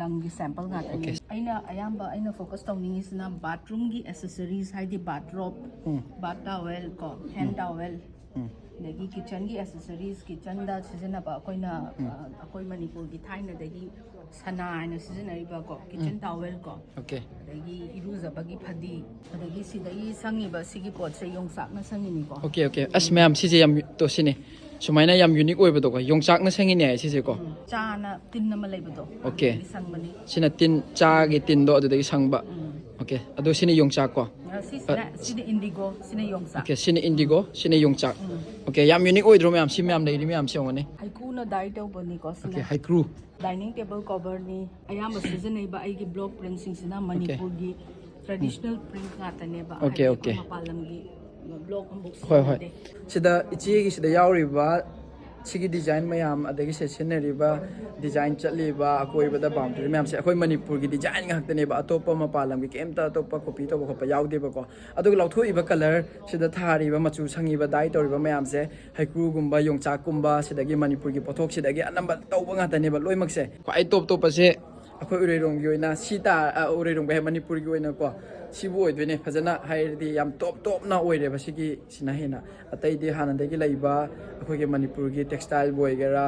ꯂꯪꯒꯤ ꯁꯦꯝꯄꯜ ꯉꯥꯛꯇꯅꯤ꯫ Okay. ꯑꯩꯅ ꯑꯌꯥꯝꯕ ꯑꯩꯅ ꯐꯣꯀꯁ ꯇꯧꯅꯤꯡꯉꯤꯁꯤꯅ ꯕꯥꯠꯔꯨꯝꯒꯤ ꯑꯦꯁꯦꯁꯔꯤꯁ, ꯍꯥꯏꯗꯤ ꯕꯥꯠ ꯔꯣꯞ, ꯎꯝ꯫ ꯕꯥꯠ ꯇꯥꯋꯦꯜ ꯀꯣ, ꯍꯦꯟ ꯇꯥꯋꯦꯜ, ꯎꯝ꯫ ꯑꯗꯒꯤ ꯀꯤꯠꯆꯟꯒꯤ ꯑꯦꯁꯦꯁꯔꯤꯁ, ꯀꯤꯠꯆꯟꯗ ꯁꯤꯖꯤꯟꯅꯕ ꯑꯩꯈꯣꯏꯅ, ꯑ, ꯑꯩꯈꯣꯏ ꯃꯅꯤꯄꯨꯔꯒꯤ ꯊꯥꯏꯅꯗꯒꯤ ꯁꯅꯥ ꯍꯥꯏꯅ ꯁꯤꯖꯤꯟꯅꯔꯤꯕꯀꯣ, ꯀꯤꯠꯆꯟ ꯇꯥꯋꯦꯜ ꯀꯣ, Okay. ꯑꯗꯒꯤ ꯏꯔꯨꯖꯕꯒꯤ ꯐꯗꯤ, ꯑꯗꯒꯤ ꯁꯤꯗꯒꯤ ꯁꯪꯉꯤꯕ ꯁꯤꯒꯤ ꯄꯣꯠꯁꯦ ꯌꯣꯡꯆꯥꯛꯅ ꯁꯪꯉꯤꯅꯤꯀꯣ꯫ Okay, okay. ꯑꯁ, ꯃꯌꯥꯝ, ꯁꯤꯁꯦ ꯌꯥꯝ ꯇꯣ-, ꯁꯤꯅꯦ꯫ ꯁꯨꯃꯥꯏꯅ ꯌꯥꯝ ꯌꯨꯅꯤꯛ ꯑꯣꯏꯕꯗꯣꯀꯣ, ꯌꯣꯡꯆꯥꯛꯅ ꯁꯪꯉꯤꯅꯦ ꯍꯥꯏ ꯁꯤꯁꯦꯀꯣ꯫ ꯎꯝ, ꯆꯥꯅ ꯇꯤꯟ ꯑꯃ ꯂꯩꯕꯗꯣ, Okay. ꯑꯗꯨꯗꯒꯤ ꯁꯪꯕꯅꯤ꯫ ꯁꯤꯅ ꯇꯤꯟ, ꯆꯥꯒꯤ ꯇꯤꯟꯗꯣ ꯑꯗꯨꯗꯒꯤ ꯁꯪꯕ꯫ ꯎꯝ꯫ Okay, ꯑꯗꯣ ꯁꯤꯅ ꯌꯣꯡꯆꯥꯛꯀꯣ꯫ ꯑ, ꯁꯤꯁꯤꯅ, ꯁꯤꯗꯤ ꯏꯟꯗꯤꯒꯣ, ꯁꯤꯅ ꯌꯣꯡꯆꯥꯛ꯫ Okay, ꯁꯤꯅ ꯏꯟꯗꯤꯒꯣ, ꯁꯤꯅ ꯌꯣꯡꯆꯥꯛ꯫ ꯎꯝ꯫ Okay, ꯌꯥꯝ ꯌꯨꯅꯤꯛ ꯑꯣꯏꯗ꯭ꯔꯣ ꯃꯌꯥꯝ? ꯁꯤ ꯃꯌꯥꯝ ꯂꯩꯔꯤ ꯃꯌꯥꯝꯁꯦ ꯌꯦꯡꯉꯣꯅꯦ꯫ ꯍꯩꯀ꯭ꯔꯨꯅ ꯗꯥꯏ ꯇꯧꯕꯅꯤꯀꯣ ꯁꯤꯅ꯫ Okay, ꯍꯩꯀ꯭ꯔꯨ꯫ ꯗꯥꯏꯅꯤꯡ ꯇꯦꯕꯜ ꯀꯣꯚꯔꯅꯤ꯫ ꯑꯌꯥꯝꯕ ꯁꯤꯖꯤꯟꯅꯩꯕ ꯑꯩꯒꯤ ꯕ꯭ꯂꯣꯛ ꯄ꯭ꯔꯤꯟꯁꯤꯡꯁꯤꯅ ꯃꯅꯤꯄꯨꯔꯒꯤ ꯇ꯭ꯔꯦꯗꯤꯁꯅꯦꯜ ꯄ꯭ꯔꯤꯟ ꯉꯥꯛꯇꯅꯦꯕ꯫ Okay, ꯍꯥꯏꯗꯤ okay. ꯑꯩꯈꯣꯏ ꯃꯄꯥꯟ ꯂꯝꯒꯤ ꯕ꯭ꯂꯣꯛ ꯑꯃꯐꯥꯎ ꯍꯣꯏ, ꯍꯣꯏ꯫ ꯁꯤꯖꯤꯟꯅꯗꯦ꯫ ꯁꯤꯗ ꯏꯆꯦꯒꯤ ꯁꯤꯗ ꯌꯥꯎꯔꯤꯕ ꯁꯤꯒꯤ ꯗꯤꯖꯥꯏꯟ ꯃꯌꯥꯝ, ꯑꯗꯒꯤ ꯁꯦ ꯁꯤꯖꯤꯟꯅꯔꯤꯕ ꯗꯤꯖꯥꯏꯟ ꯆꯠꯂꯤꯕ ꯑꯀꯣꯏꯕꯗ ꯕꯥꯎꯟꯗꯔꯤ ꯃꯌꯥꯝꯁꯦ ꯑꯩꯈꯣꯏ ꯃꯅꯤꯄꯨꯔꯒꯤ ꯗꯤꯖꯥꯏꯟ ꯉꯥꯛꯇꯅꯦꯕ꯫ ꯑꯇꯣꯞꯄ ꯃꯄꯥꯟ ꯂꯝꯒꯤ ꯀꯩꯝꯇ ꯑꯇꯣꯞꯄ ꯀꯣꯄꯤ ꯇꯧꯕ ꯈꯣꯠꯄ ꯌꯥꯎꯗꯦꯕꯀꯣ꯫ ꯑꯗꯨꯒ ꯂꯧꯊꯣꯛꯏꯕ ꯀꯂꯔ, ꯁꯤꯗ ꯊꯥꯔꯤꯕ ꯃꯆꯨ ꯁꯪꯉꯤꯕ, ꯗꯥꯏ ꯇꯧꯔꯤꯕ ꯃꯌꯥꯝꯁꯦ ꯍꯩꯀ꯭ꯔꯨꯒꯨꯝꯕ, ꯌꯣꯡꯆꯥꯛꯀꯨꯝꯕ, ꯁꯤꯗꯒꯤ ꯃꯅꯤꯄꯨꯔꯒꯤ ꯄꯣꯠꯊꯣꯛꯁꯤꯗꯒꯤ ꯑꯅꯝꯕ ꯇꯧꯕ ꯉꯥꯛꯇꯅꯦꯕ ꯂꯣꯏꯅꯃꯛꯁꯦ꯫ ꯈ꯭ꯋꯥꯏ ꯇꯣꯞ ꯇꯣꯞꯄꯁꯦ ꯑꯩꯈꯣꯏ ꯎꯔꯩꯔꯣꯝꯒꯤ ꯑꯣꯏꯅ ꯁꯤ ꯇꯥ-, ꯑ, ꯎꯔꯩꯔꯣꯝꯒꯤ ꯍꯥꯏ, ꯃꯅꯤꯄꯨꯔꯒꯤ ꯑꯣꯏꯅꯀꯣ, ꯁꯤꯕꯨ ꯑꯣꯏꯗꯣꯏꯅꯦ꯫ ꯐꯖꯅ ꯍꯥꯏꯔꯗꯤ ꯌꯥꯝ ꯇꯣꯞ ꯇꯣꯞꯅ ꯑꯣꯏꯔꯦꯕ ꯁꯤꯒꯤꯁꯤꯅ ꯍꯦꯟꯅ꯫ ꯑꯇꯩꯗꯤ ꯍꯥꯟꯅꯗꯒꯤ ꯂꯩꯕ ꯑꯩꯈꯣꯏꯒꯤ ꯃꯅꯤꯄꯨꯔꯒꯤ ꯇꯦꯛꯁꯇꯥꯏꯜꯕꯨ ꯑꯣꯏꯒꯦꯔꯥ,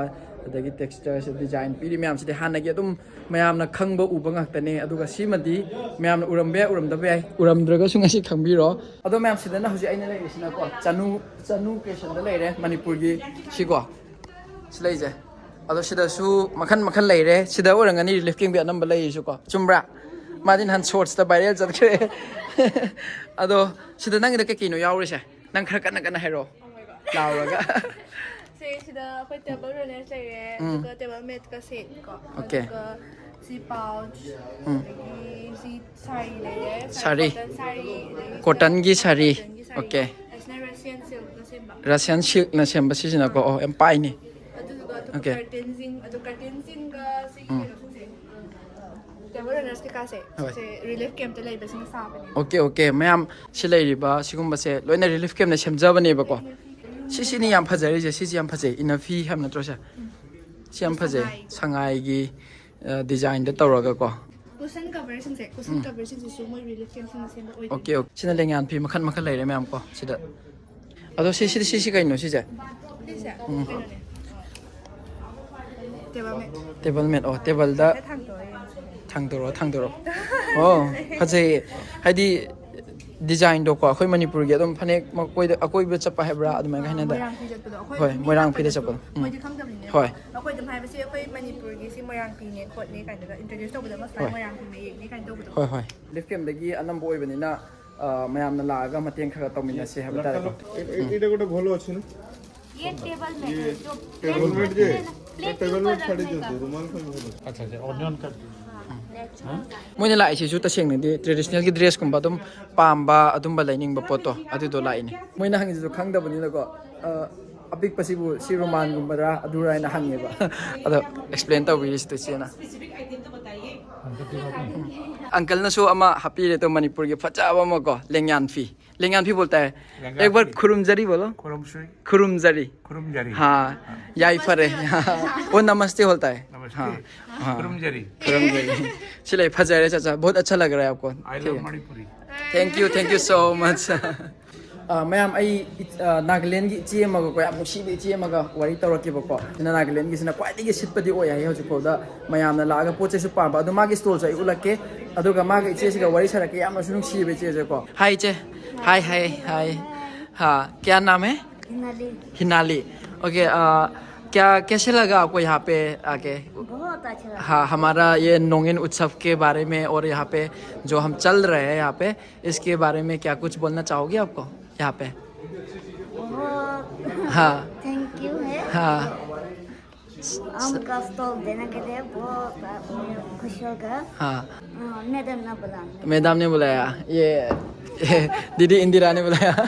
ꯑꯗꯒꯤ ꯇꯦꯛꯁꯇꯥꯏꯜꯁꯦ ꯗꯤꯖꯥꯏꯟ ꯄꯤꯔꯤ ꯃꯌꯥꯝꯁꯤꯗꯤ ꯍꯥꯟꯅꯒꯤ ꯑꯗꯨꯝ ꯃꯌꯥꯝꯅ ꯈꯪꯕ ꯎꯕ ꯉꯥꯛꯇꯅꯦ꯫ ꯑꯗꯨꯒ ꯁꯤꯃꯗꯤ ꯃꯌꯥꯝꯅ ꯎꯔꯝꯕ ꯌꯥꯏ, ꯎꯔꯝꯗꯕ ꯌꯥꯏ, ꯎꯔꯝꯗ꯭ꯔꯒꯁꯨ ꯉꯁꯤ ꯈꯪꯕꯤꯔꯣ꯫ ꯑꯗꯣ ꯃꯌꯥꯝ, ꯁꯤꯗꯅ ꯍꯧꯖꯤꯛ ꯑꯩꯅ ꯂꯩꯔꯤꯁꯤꯅꯀꯣ, ꯆꯅꯨ, ꯆꯅꯨ ꯀ꯭ꯔꯤꯌꯦꯁꯟꯗ ꯂꯩꯔꯦ, ꯃꯅꯤꯄꯨꯔꯒꯤ ꯁꯤꯀꯣ꯫ ꯁꯤ ꯂꯩꯁꯦ꯫ ꯑꯗꯣ ꯁꯤꯗꯁꯨ ꯃꯈꯟ ꯃꯈꯟ ꯂꯩꯔꯦ꯫ ꯁꯤꯗ ꯑꯣꯏꯔꯝꯒꯅꯤ ꯔꯤꯂꯤꯐ ꯀꯦꯝꯒꯤ ꯑꯅꯝꯕ ꯂꯩꯔꯤꯁꯨꯀꯣ꯫ ꯆꯨꯝꯕ꯭ꯔꯥ? ꯃꯥꯗꯤ ꯅꯍꯥꯟ ꯁꯣꯔꯠꯁꯇ ꯚꯥꯏꯔꯦꯜ ꯆꯠꯈ꯭ꯔꯦ꯫ ꯑꯗꯣ ꯁꯤꯗ ꯅꯪꯒꯤꯗ ꯀꯩ ꯀꯩꯅꯣ ꯌꯥꯎꯔꯤꯁꯦ? ꯅꯪ ꯈꯔ ꯀꯟꯅ ꯀꯟꯅ ꯍꯥꯏꯔꯛꯑꯣ꯫ ꯂꯥꯎꯔꯒ꯫ ꯁꯦ, ꯁꯤꯗ ꯑꯩꯈꯣꯏ ꯇꯦꯕꯜ ꯔꯅꯔꯁ ꯂꯩꯔꯦ, ꯎꯝ꯫ ꯑꯗꯨꯒ ꯇꯦꯕꯜ ꯃꯦꯠꯀ ꯁꯦꯠꯀꯣ꯫ ꯑꯣꯀꯦ꯫ ꯑꯗꯨꯒ ꯁꯤ ꯄꯥꯎꯆ, ꯎꯝ꯫ ꯑꯗꯒꯤ ꯁꯤ ꯁꯥꯔꯤ ꯂꯩꯔꯦ, ꯁꯥꯔꯤ꯫ ꯀꯣꯇꯟ ꯁꯥꯔꯤ, ꯑꯗꯒꯤ ꯀꯣꯇꯟꯒꯤ ꯁꯥꯔꯤ꯫ ꯀꯣꯇꯟꯒꯤ ꯁꯥꯔꯤ꯫ ꯑꯣꯀꯦ꯫ ꯑꯁꯤꯅ ꯔꯁꯤꯌꯥꯟ ꯁꯤꯜꯛꯅ ꯁꯦꯝꯕ꯫ ꯔꯁꯤꯌꯥꯟ ꯁꯤꯜꯛꯅ ꯁꯦꯝꯕ ꯁꯤꯁꯤꯅꯀꯣ꯫ ꯑꯣ, ꯌꯥꯝ ꯄꯥꯏꯅꯦ꯫ ꯑꯗꯨꯗꯨꯒ ꯑꯇꯣꯞꯄ ꯑꯣꯀꯦ꯫ ꯀꯔꯇꯦꯟꯁꯤꯡ, ꯑꯗꯣ ꯀꯔꯇꯦꯟꯁꯤꯡꯒ ꯁꯤꯒꯤ ꯎꯝ꯫ ꯀꯩꯅꯣꯁꯤꯡꯁꯦ, ꯇꯦꯕꯜ ꯔꯅꯔꯁ ꯀꯩꯀꯥꯁꯦ, ꯍꯣꯏ꯫ ꯁꯤꯁꯦ ꯔꯤꯂꯤꯐ ꯀꯦꯝꯞꯇ ꯂꯩꯕꯁꯤꯡꯅ ꯁꯥꯕꯅꯦ꯫ Okay, okay. ꯃꯌꯥꯝ ꯁꯤ ꯂꯩꯔꯤꯕ ꯁꯤꯒꯨꯝꯕꯁꯦ ꯂꯣꯏꯅ ꯔꯤꯂꯤꯐ ꯀꯦꯝꯞꯅ ꯁꯦꯝꯖꯕꯅꯦꯕꯀꯣ꯫ ꯁꯤꯁꯤꯅꯤ ꯌꯥꯝ ꯐꯖꯔꯤꯁꯦ, ꯁꯤꯁꯤ ꯌꯥꯝ ꯐꯖꯩ꯫ ꯏꯅꯐꯤ ꯍꯥꯏꯕ ꯅꯠꯇ꯭ꯔꯣ ꯁꯦ? ꯎꯝ꯫ ꯁꯤ ꯌꯥꯝ ꯐꯖꯩ꯫ ꯁꯉꯥꯏꯒꯤ꯫ ꯁꯉꯥꯏꯒꯤ, ꯑ, ꯗꯤꯖꯥꯏꯟꯗ ꯇꯧꯔꯒꯀꯣ꯫ ꯀꯨꯁꯟ ꯀꯚꯔꯁꯤꯡꯁꯦ, ꯀꯨꯁꯟ ꯎꯝ꯫ ꯀꯚꯔꯁꯤꯡꯁꯤꯁꯨ ꯃꯣꯏ ꯔꯤꯂꯤꯐ ꯀꯦꯝꯞꯁꯤꯡꯅ ꯁꯦꯝꯕ ꯑꯣꯏꯗꯣꯏꯅꯦ꯫ Okay, okay. ꯁꯤꯅ ꯂꯦꯡꯌꯥꯟ ꯐꯤ ꯃꯈꯜ ꯃꯈꯜ ꯂꯩꯔꯦ ꯃꯌꯥꯝ ꯀꯣ ꯁꯤꯗ꯫ ꯑꯗꯣ ꯁꯤ, ꯁꯤꯗꯤ, ꯁꯤꯁꯤ ꯀꯩꯅꯣ ꯁꯤꯁꯦ? ꯁꯤꯁꯦ ꯎꯝ꯫ ꯀꯩꯅꯣꯅꯦ꯫ ꯇꯦꯕꯜ ꯃꯦꯠ꯫ ꯇꯦꯕꯜ ꯃꯦꯠ, ꯑꯣ, ꯇꯦꯕꯜꯗ ꯍꯥꯏꯐꯦꯠ ꯊꯥꯡꯗꯣꯛꯑ ꯌꯦꯡꯉꯣ꯫ ꯊꯥꯡꯗꯣꯔꯛꯑꯣ, ꯊꯥꯡꯗꯣꯔꯛꯑꯣ꯫ ꯑꯣ, ꯐꯖꯩꯌꯦ꯫ ꯍꯥꯏꯗꯤ ꯗꯤꯖꯥꯏꯟꯗꯣꯀꯣ, ꯑꯩꯈꯣꯏ ꯃꯅꯤꯄꯨꯔꯒꯤ ꯑꯗꯨꯝ ꯐꯅꯦꯛ ꯃꯀꯣꯏꯗ, ꯑꯀꯣꯏꯕ ꯆꯠꯄ ꯍꯥꯏꯕ꯭ꯔꯥ, ꯑꯗꯨꯃꯥꯏꯅ ꯍꯥꯏꯅꯗꯥꯏ? ꯃꯣꯏꯔꯥꯡ ꯐꯤ ꯆꯠꯄꯗꯣ, ꯑꯩꯈꯣꯏ ꯍꯣꯏ, ꯃꯤ ꯃꯣꯏꯔꯥꯡ ꯐꯤꯗ ꯂꯥꯛꯄꯗꯣ, ꯆꯠꯄꯗꯣ꯫ ꯎꯝ꯫ ꯃꯣꯏꯗꯤ ꯈꯪꯗꯕꯅꯤꯅ꯫ ꯍꯣꯏ꯫ ꯑꯩꯈꯣꯏ ꯑꯗꯨꯝ ꯍꯥꯏꯕꯁꯤ ꯑꯩꯈꯣꯏ ꯃꯅꯤꯄꯨꯔꯒꯤ ꯁꯤ ꯃꯣꯏꯔꯥꯡ ꯐꯤꯅꯦ ꯈꯣꯠꯅꯦ ꯀꯥꯏꯅꯒ ꯏꯟꯇ꯭ꯔꯣꯗ꯭ꯌꯨꯁ ꯇꯧꯕꯗ ꯑꯃ ꯁꯨꯃꯥꯏꯅ ꯍꯣꯏ꯫ ꯃꯣꯏꯔꯥꯡ ꯐꯤ ꯃꯌꯦꯛꯅꯦ ꯀꯥꯏꯅ ꯇꯧꯕꯗꯣ꯫ ꯍꯣꯏ, ꯍꯣꯏ꯫ ꯔꯤꯂꯤꯐ ꯀꯦꯝꯞꯇꯒꯤ ꯑꯅꯝꯕ ꯑꯣꯏꯕꯅꯤꯅ, ꯑ, ꯃꯌꯥꯝꯅ ꯂꯥꯛꯑꯒ ꯃꯇꯦꯡ ꯈꯔ ꯇꯧꯃꯤꯟꯅꯁꯦ ꯍꯥꯏꯕ ꯇꯥꯔꯦꯀꯣ꯫ ए- ए- ଏଇଟା ଗୋଟେ ଭଲ ଅଛି ନା? ये टेबल में है, जो प्लेन टेबल मेट पर जे रखने का, प्लेन के ऊपर रखने का। अच्छा, अच्छा, ऑनियन कट। हाँ, नेचुरल। ꯃꯣꯏꯅ ꯂꯥꯛꯏꯁꯤꯁꯨ ꯇꯁꯦꯡꯅꯗꯤ ꯇ꯭ꯔꯦꯗꯤꯁꯅꯦꯜꯒꯤ ꯗ꯭ꯔꯦꯁꯀꯨꯝꯕ ꯑꯗꯨꯝ ꯄꯥꯝꯕ, ꯑꯗꯨꯝꯕ ꯂꯩꯅꯤꯡꯕ ꯄꯣꯠꯇꯣ ꯑꯗꯨꯗꯣ ꯂꯥꯛꯏꯅꯦ꯫ ꯃꯣꯏꯅ ꯍꯪꯉꯤꯁꯤꯁꯨ ꯈꯪꯗꯕꯅꯤꯅꯀꯣ, ꯑ, ꯑꯄꯤꯛꯄꯁꯤꯕꯨ ꯁꯤ ꯔꯨꯃꯥꯟꯒꯨꯝꯕꯔꯥ ꯑꯗꯨꯔꯥ ꯍꯥꯏꯅ ꯍꯪꯉꯦꯕ꯫ ꯑꯗꯣ ꯑꯦꯛꯁꯄ꯭ꯂꯦꯟ ꯇꯧꯕꯤꯔꯤꯁꯤꯗꯣ ꯏꯆꯦꯅ꯫ ꯑꯪꯀꯜꯅꯁꯨ ꯑꯃ ꯍꯥꯞꯄꯤꯔꯦ ꯇꯣ, ꯃꯅꯤꯄꯨꯔꯒꯤ ꯐꯖꯕ ꯑꯃ ꯀꯣ, ꯂꯦꯡꯌꯥꯟ ꯐꯤ꯫ ꯂꯦꯡꯌꯥꯟ ꯐꯤ ꯕꯣꯜꯇ ꯍꯥꯏ꯫ ꯂꯦꯡꯌꯥꯟ ꯑꯦꯛ ꯕꯥꯔ ꯐꯤ꯫ ꯈꯨꯔꯨꯝꯖꯔꯤ ꯕꯣꯂꯣ꯫ ꯈꯨꯔꯨꯝꯁ꯭ꯔꯤ꯫ ꯈꯨꯔꯨꯝꯖꯔꯤ꯫ ꯈꯨꯔꯨꯝꯖꯔꯤ꯫ ꯍꯥ꯫ ꯌꯥꯏꯐꯔꯦ꯫ ꯑꯣ, ꯅꯃꯁꯇꯦ ꯍꯣꯜꯇ ꯍꯥꯏ꯫ ꯅꯃꯁꯇꯦ꯫ ꯍꯥ꯫ ꯍꯥ꯫ ꯈꯨꯔꯨꯝꯖꯔꯤ꯫ ꯈꯨꯔꯨꯝꯖꯔꯤ꯫ ꯁꯤ ꯂꯩ, ꯐꯖꯔꯦ ꯆꯥꯆꯥ꯫ ꯕꯍꯨꯠ ꯑꯆꯥ ꯂꯒ ꯔꯍꯥ ꯍꯥꯏ ꯑꯞꯀꯣ꯫ I love Manipuri. Thank you, thank you so much. ꯑ, ꯃꯌꯥꯝ, ꯑꯩ ꯏ-, ꯑ, ꯅꯥꯒꯥꯂꯦꯟꯒꯤ ꯏꯆꯦ ꯑꯃꯒꯀꯣ, ꯌꯥꯝ ꯅꯨꯡꯁꯤꯕ ꯏꯆꯦ ꯑꯃꯒ ꯋꯥꯔꯤ ꯇꯧꯔꯛꯀꯦꯕꯀꯣ꯫ ꯁꯤꯅ ꯅꯥꯒꯥꯂꯦꯟꯒꯤꯁꯤꯅ ꯈ꯭ꯋꯥꯏꯗꯒꯤ ꯁꯤꯠꯄꯗꯤ ꯑꯣꯏ ꯍꯥꯏꯌꯦ ꯍꯧꯖꯤꯛꯐꯥꯎꯗ꯫ ꯃꯌꯥꯝꯅ ꯂꯥꯛꯑꯒ ꯄꯣꯠ ꯆꯩꯁꯨ ꯄꯥꯝꯕ꯫ ꯑꯗꯣ ꯃꯥꯒꯤ ꯁ꯭ꯇꯣꯜꯁꯨ ꯑꯩ ꯎꯠꯂꯛꯀꯦ꯫ ꯑꯗꯨꯒ ꯃꯥꯒ ꯏꯆꯦꯁꯤꯒ ꯋꯥꯔꯤ ꯁꯥꯔꯛꯀꯦ꯫ ꯌꯥꯝꯅꯁꯨ ꯅꯨꯡꯁꯤꯌꯦꯕ ꯏꯆꯦꯁꯦꯀꯣ꯫ Hi ꯏꯆꯦ꯫ Hi, hi, hi. हाँ, क्या नाम है? हिनाली। हिनाली। OK, अ, क्या, कैसे लगा आपको यहाँ पे आके? बहुत अच्छा लगा। हाँ, हमारा ये नोंगेन उत्सव के बारे में और यहाँ पे जो हम चल रहे हैं यहाँ पे, इसके बारे में क्या कुछ बोलना चाहोगे आपको यहाँ पे? बहुत हाँ। थैंक यू है। हाँ। हमका स्टॉल देने के लिए बहुत, आ, खुश होगा। हाँ। हाँ, मैडम ने बुलाने। मैडम ने बुलाया। ये, ये दीदी इंदिरा ने बुलाया।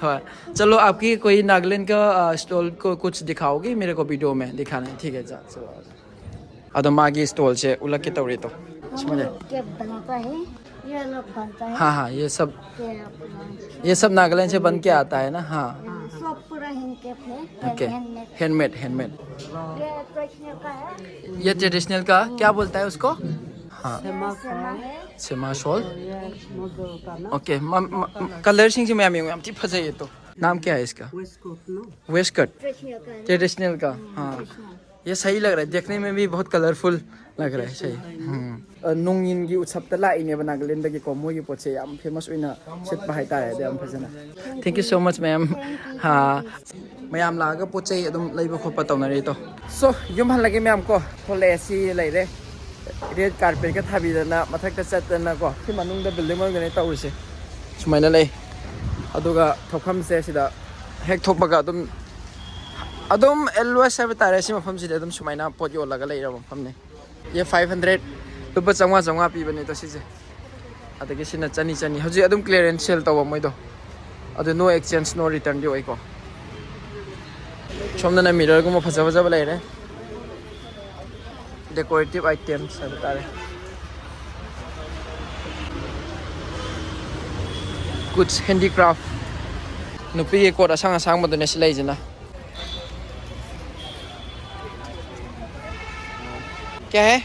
हाँ। चलो, आपकी कोई नागालैंड का, आ, स्टॉल को कुछ दिखाओगे मेरे को वीडियो में दिखाने? ठीक है, जा, चलो। ꯑꯗꯣ ꯃꯥꯒꯤ ꯁ꯭ꯇꯣꯜꯁꯦ ꯎꯠꯂꯛꯀꯦ ꯇꯧꯔꯤ ꯇꯣ꯫ ꯁꯨꯃꯥꯏꯅ꯫ हम लोग क्या बनाता है? ये लोग बनता है। हाँ, हाँ, ये सब, ये अपना ये सब नागालैंड से बन के आता है ना? हाँ। सब पूरा हैंड कैप है। OK। हैंडमेड। Handmade, handmade. ये ट्रेडिशनल का है। ये ट्रेडिशनल का क्या बोलता है उसको? हाँ। ये सेमा है। सेमा शॉल। ये मोजो का ना। OK, म-, म-, कलर सिंग से मैं, मैं, मैं, ठीक फंसे ये तो। नाम क्या है इसका? वेस्ट कोट ना। Waist cut. ट्रेडिशनल का है। ट्रेडिशनल का, हाँ। ट्रेडिशनल। ये सही लग रहा है, देखने में भी बहुत कलरफुल लग रहा है, सही। ꯎꯝ꯫ ꯑ, ꯅꯣꯡꯏꯟꯒꯤ ꯎꯠꯁꯕꯇ ꯂꯥꯛꯏꯅꯦꯕ ꯅꯥꯒꯥꯂꯦꯟꯗꯒꯤꯀꯣ, ꯃꯣꯏꯒꯤ ꯄꯣꯠꯁꯦ ꯌꯥꯝ ꯐꯦꯃꯁ ꯑꯣꯏꯅ ꯁꯤꯠꯄ ꯍꯥꯏꯇꯥꯔꯦ, ꯑꯗꯣ ꯌꯥꯝ ꯐꯖꯅ꯫ Thank you so much, ma'am. ꯍꯥ꯫ ꯃꯌꯥꯝ ꯂꯥꯛꯑꯒ ꯄꯣꯠ ꯆꯩ ꯑꯗꯨꯝ ꯂꯩꯕ ꯈꯣꯠꯄ ꯇꯧꯅꯔꯤ ꯇꯣ꯫ So, ꯌꯨꯝ ꯍꯜꯂꯒꯦ ꯃꯌꯥꯝ ꯀꯣ, ꯊꯣꯛꯂꯛꯑꯦ, ꯁꯤ ꯂꯩꯔꯦ꯫ ꯔꯦꯗ ꯀꯥꯔꯄꯦꯠꯀ ꯊꯥꯕꯤꯗꯅ ꯃꯊꯛꯇ ꯆꯠꯇꯅꯀꯣ, ꯁꯤ ꯃꯅꯨꯡꯗ ꯕꯤꯜꯗꯤꯡ ꯑꯣꯏꯒꯅꯤ ꯇꯧꯔꯤꯁꯦ꯫ ꯁꯨꯃꯥꯏꯅ ꯂꯩ꯫ ꯑꯗꯨꯒ ꯊꯣꯛꯐꯝꯁꯦ ꯁꯤꯗ ꯍꯦꯛ ꯊꯣꯛꯄꯒ ꯑꯗꯨꯝ ꯑꯗꯨꯝ ꯑꯦꯜꯋꯦꯁ ꯍꯥꯏꯕ ꯇꯥꯔꯦ, ꯁꯤ ꯃꯐꯝꯁꯤꯗ ꯑꯗꯨꯝ ꯁꯨꯃꯥꯏꯅ ꯄꯣꯠ ꯌꯣꯜꯂꯒ ꯂꯩꯔꯕ ꯃꯐꯝꯅꯤ꯫ ꯌꯦ ꯐꯥꯏꯚ ꯍꯟꯗ꯭ꯔꯦꯠ, ꯂꯨꯄꯥ ꯆꯥꯝꯃꯉꯥ ꯆꯥꯝꯃꯉꯥ ꯄꯤꯕꯅꯦ ꯇꯣ ꯁꯤꯁꯦ꯫ ꯑꯗꯒꯤ ꯁꯤꯅ ꯆꯅꯤ ꯆꯅꯤ꯫ ꯍꯧꯖꯤꯛ ꯑꯗꯨꯝ ꯀ꯭ꯂꯤꯌꯔꯦꯟꯁ ꯁꯦꯜ ꯇꯧꯕ ꯃꯣꯏꯗꯣ꯫ ꯑꯗꯨ no exchange, no returnꯗꯤ ꯑꯣꯏꯀꯣ꯫ ꯁꯣꯝꯗꯅ ꯃꯤꯔꯔꯒꯨꯝꯕ ꯐꯖ ꯐꯖꯕ ꯂꯩꯔꯦ, ꯗꯦꯀꯣꯔꯦꯇꯤꯞ ꯑꯥꯏꯇꯦꯝꯁ ꯍꯥꯏꯕ ꯇꯥꯔꯦ꯫ ꯀꯨꯠꯁ ꯍꯦꯟꯗꯤꯀ꯭ꯔꯥꯐ꯫ ꯅꯨꯄꯤꯒꯤ ꯀꯣꯠ ꯑꯁꯥꯡ ꯑꯁꯥꯡꯕꯗꯨꯅꯦ ꯁꯤ ꯂꯩꯁꯤꯅ꯫ क्या है?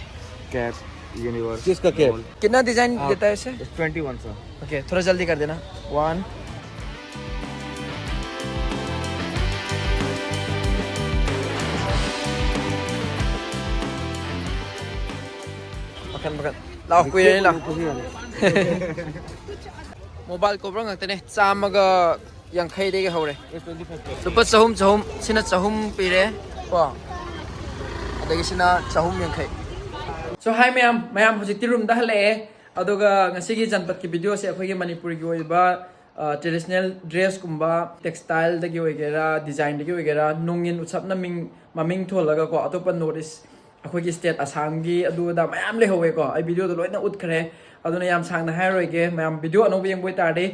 Cap, universe. किसका कैप? कितना डिजाइन देता है इसे? Twenty one sir. ओके, थोड़ा जल्दी कर देना। वन। ꯃꯈꯟ ꯃꯈꯟ꯫ ꯂꯥꯎ, ꯀꯨꯏꯔꯦꯅꯦ, ꯂꯥꯎ꯫ ꯃꯣꯕꯥꯏꯜ ꯀꯣꯕꯔ ꯉꯥꯛꯇꯅꯦ꯫ ꯆꯥꯝꯃꯒ ꯌꯥꯡꯈꯩꯗꯒꯤ ꯍꯧꯔꯦ꯫ ꯂꯨꯄꯥ ꯆꯍꯨꯝ, ꯆꯍꯨꯝ꯫ ꯁꯤꯅ ꯆꯍꯨꯝ ꯄꯤꯔꯦ ꯀꯣ, ꯑꯗꯒꯤ ꯁꯤꯅ ꯆꯍꯨꯝ ꯌꯥꯡꯈꯩ꯫ ꯁꯣ ꯍꯥꯏ ꯃꯌꯥꯝ, ꯃꯌꯥꯝ ꯍꯧꯖꯤꯛꯇꯤ ꯔꯨꯝꯗ ꯍꯜꯂꯛꯑꯦ꯫ ꯑꯗꯨꯒ ꯉꯁꯤꯒꯤ ꯖꯟꯄꯠꯀꯤ ꯚꯤꯗꯤꯑꯣꯁꯦ ꯑꯩꯈꯣꯏꯒꯤ ꯃꯅꯤꯄꯨꯔꯒꯤ ꯑꯣꯏꯕ ꯇ꯭ꯔꯦꯗꯤꯁꯅꯦꯜ ꯗ꯭ꯔꯦꯁꯀꯨꯝꯕ, ꯇꯦꯛꯁꯇꯥꯏꯜꯗꯒꯤ ꯑꯣꯏꯒꯦꯔꯥ, ꯗꯤꯖꯥꯏꯟꯗꯒꯤ ꯑꯣꯏꯒꯦꯔꯥ, ꯅꯣꯡꯏꯟ ꯎꯠꯁꯞꯅ ꯃꯤꯡ, ꯃꯃꯤꯡ ꯊꯣꯜꯂꯒꯀꯣ, ꯑꯇꯣꯞꯄ ꯅꯣꯔꯠ ꯏꯁ, ꯑꯩꯈꯣꯏꯒꯤ ꯁ꯭ꯇꯦꯠ ꯑꯁꯥꯝꯒꯤ ꯑꯗꯨ ꯑꯗꯥ ꯃꯌꯥꯝ ꯂꯩꯍꯧꯋꯦꯀꯣ꯫ ꯑꯩ ꯚꯤꯗꯤꯑꯣꯗꯣ ꯂꯣꯏꯅ ꯎꯠꯈ꯭ꯔꯦ, ꯑꯗꯨꯅ ꯌꯥꯝ ꯁꯥꯡꯅ ꯍꯥꯏꯔꯔꯣꯏꯒꯦ꯫ ꯃꯌꯥꯝ ꯚꯤꯗꯤꯑꯣ ꯑꯅꯧꯕ ꯌꯦꯡꯕ ꯑꯣꯏꯇꯥꯔꯗꯤ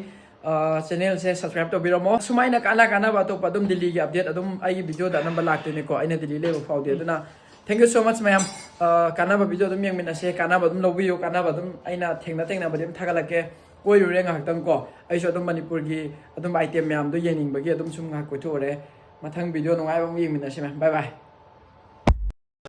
ꯆꯦꯅꯦꯜꯁꯦ ꯁꯕꯁꯀ꯭ꯔꯥꯏꯕ ꯇꯧꯕꯤꯔꯝꯃꯣ꯫ ꯁꯨꯃꯥꯏꯅ ꯀꯥꯟꯅ ꯀꯥꯟꯅꯕ ꯑꯇꯣꯞꯄ ꯑꯗꯨꯝ ꯗꯤꯜꯂꯤꯒꯤ ꯑꯞꯗꯦꯠ ꯑꯗꯨꯝ ꯑꯩꯒꯤ ꯚꯤꯗꯤꯑꯣꯗ ꯑꯅꯝꯕ ꯂꯥꯛꯇꯣꯏꯅꯦꯀꯣ, ꯑꯩꯅ ꯗꯤꯜꯂꯤ ꯂꯩꯕ ꯐꯥꯎꯗꯤ꯫ ꯑꯗꯨꯅ thank you so much ꯃꯌꯥꯝ꯫ ꯑ, ꯀꯥꯟꯅꯕ ꯚꯤꯗꯤꯑꯣ ꯑꯗꯨꯝ ꯌꯦꯡꯃꯤꯟꯅꯁꯦ, ꯀꯥꯟꯅꯕ ꯑꯗꯨꯝ ꯂꯧꯕꯤꯌꯨ, ꯀꯥꯟꯅꯕ ꯑꯗꯨꯝ ꯑꯩꯅ ꯊꯦꯡꯅ ꯊꯦꯡꯅꯕꯗꯤ ꯑꯗꯨꯝ ꯊꯥꯒꯠꯂꯛꯀꯦ꯫ ꯀꯣꯏꯔꯨꯔꯦ ꯉꯥꯏꯍꯥꯛꯇꯪ ꯀꯣ, ꯑꯩꯁꯨ ꯑꯗꯨꯝ ꯃꯅꯤꯄꯨꯔꯒꯤ ꯑꯗꯨꯝ ꯑꯥꯏꯇꯦꯝ ꯃꯌꯥꯝꯗꯣ ꯌꯦꯡꯅꯤꯡꯕꯒꯤ ꯑꯗꯨꯝ ꯁꯨꯝ ꯉꯥꯏꯍꯥꯛ ꯀꯣꯏꯊꯣꯛꯎꯔꯦ꯫ ꯃꯊꯪ ꯚꯤꯗꯤꯑꯣ ꯅꯨꯡꯉꯥꯏꯕ ꯑꯃꯨꯛ ꯌꯦꯡꯃꯤꯟꯅꯁꯤ ꯃꯌꯥꯝ꯫ ꯕꯥꯏ ꯕꯥꯏ꯫